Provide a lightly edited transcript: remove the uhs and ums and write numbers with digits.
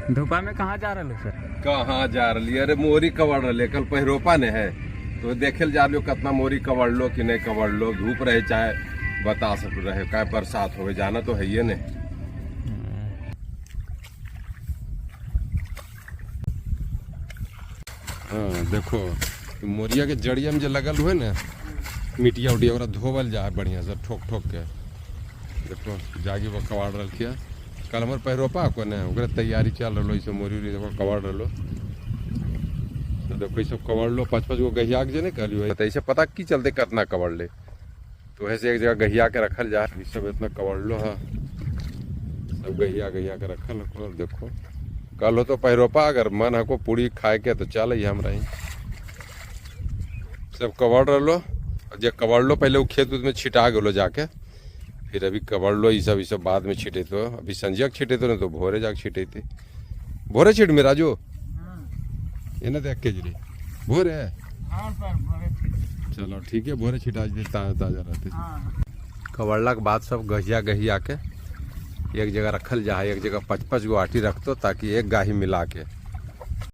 धूपा में कहाँ जा रहे हो सर? कहाँ जा रही? अरे मोरी कवड़ रहे, कल पहिरोपा ने है तो देखे जा रही कितना मोरी कवड़ लो कि नहीं कवड़ लो। धूप रहे चाहे बतास रहे, का बरसात हो, जाना तो है ही नहीं। हाँ देखो मोरिया के जड़िया में जो लगल हुए ना मिटिया उटिया, ओकरा धोवल जा है बढ़िया से ठोक ठोक के। देखो जागी वो कबाड़ रखिए, कल हमारे पहिरोपा को ने ओकरे तैयारी चल रहा है। मोरी उरी देखो कबाड़ रहो, तो देखो ये सब कबाड़ लो, पाँच पाँच गो गहिया के जे नहीं कहलियो तो ऐसे पता की चलते कितना कबाड़ ले, तो ऐसे एक जगह गहिया के रखल जा। ये सब इतना कबाड़ लो, हाँ सब गहिया गहिया के रखल। देखो कल हो तो पहिरोपा, अगर मन है को पूरी खाए के तो चल ही हमरा ही। सब कबाड़ रहो, जे कबाड़ लो पहले वो खेत उत में छिटा गलो जाके, फिर अभी कबाड़ लो ये सब, ये सब बाद में छिटे तो अभी संजय छिटे तो नहीं तो भोरे जाके छिटे थे। भोरे छिट में राजू ये ना देख के जरी भोरे। हाँ सर भोरे छिट। चलो ठीक है, भोरे छिटा दे, ताजा ताजा रहते। हाँ। कबाड़ला के बाद सब गहिया गहिया के एक जगह रखल जा है, एक जगह पाँच पाँच गो आटी रख दो ताकि एक गाही मिला के।